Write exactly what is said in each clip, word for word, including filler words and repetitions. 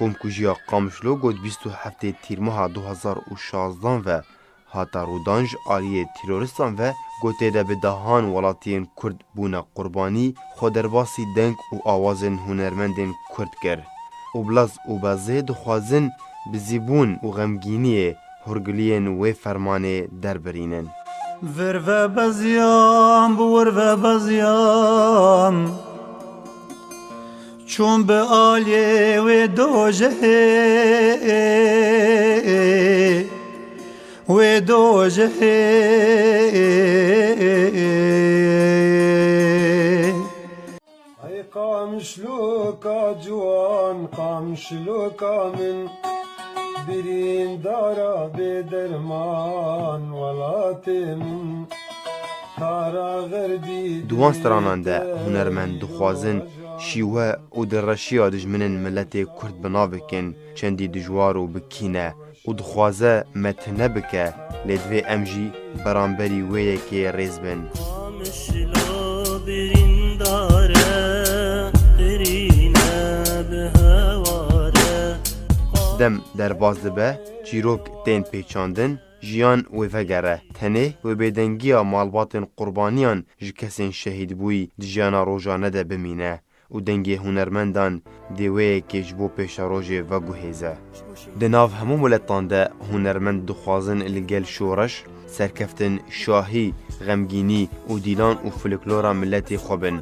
Komkujiya Qamişlo ku di bîst û heftê Tîrmeha du hezar û şazdan ve hate rûdan ji aliyê terorîstan ve ku tê de bi dehan welatiyên Kurd bûne qurbanî, xwe derbasî deng û awazên hunermendên Kurd kir û bi lez û bezê dixwazin bi zîbûn û xemgîniyê hûrgiliyên wê fermanê derbirînin. Vir ve beziyam, bi wir ve beziyam. Çûm bi aliyê wê dojehê, wê dojehê. Ay Qamişloka ciwan, Qamişloka min, birîndara bêderman welatê min. Di wan stranan de hunermend dixwazin şîwe û direşiya dijminên miletê Kurd bi nav bikin, çendî dijwar û bi kî ne û dixwaze me tune bike, lê divê em jî beramberî wê yekê rêz bin. Qamişlo birîndar e, qirîne bi hewar e. Dem derbas dibe, çîrok tên pêçandin, jiyan wê vegere, tenê wê bêdengiya malbatên qurbaniyan ji kesên şehîdbûyî di jiyana rojane de bimîne û dengê hunermendan dê wê yekê ji bo pêşerojê veguhêze. Di nav hemû miletan de hunermend dixwazin li gel şoreş, serkeftin, şahî, xemgînî û dîlan û folklora miletê xwe bin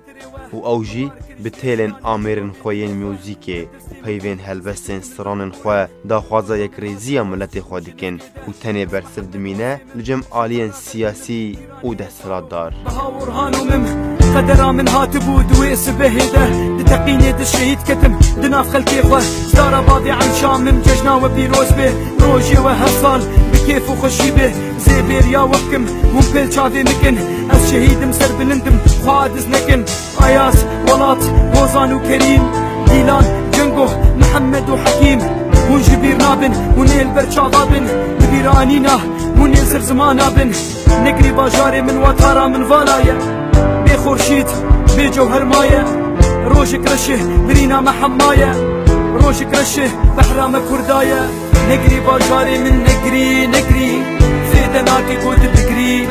û ew jî bi têlên amêrên xwe yên muzîkê û peyvên helbestên stranên xwe daxwaza yekrêziya miletê xwe dikin û tenê bersiv dimîne li cem aliyên siyasî û desthilatdar. Baha Orhan û min, qedera min hatibû di wê sibehê de, di teqînê di şehîd ketim, di nav xelkê xwe, zdara bavê Emşa min, cejna we pîroz bê, rojê we her sal bi kêf û xweşî bê, zê bêriya we bikim, hûn pêl çavê min kin, ez şehîd im, serbilind im, xwe aciz nekin. Ayaz, Welat, Hozan û Kerîm, Dîlan, Cengo, Mihemed û Hekîm, hûn ji bîr nabin, hûn ê li ber çava bin, li bîra anîna, hûn ê ser zimana bin. Negrî bajarê min, watara min vala ye. Bê xorşît, bê cewher maye. Rojek reşe, birîna me hema ye. Rojek reşe, behra me kurda ye. Negrî bajarê min, negrî, negrî. Fêde nake ku tu bigirî.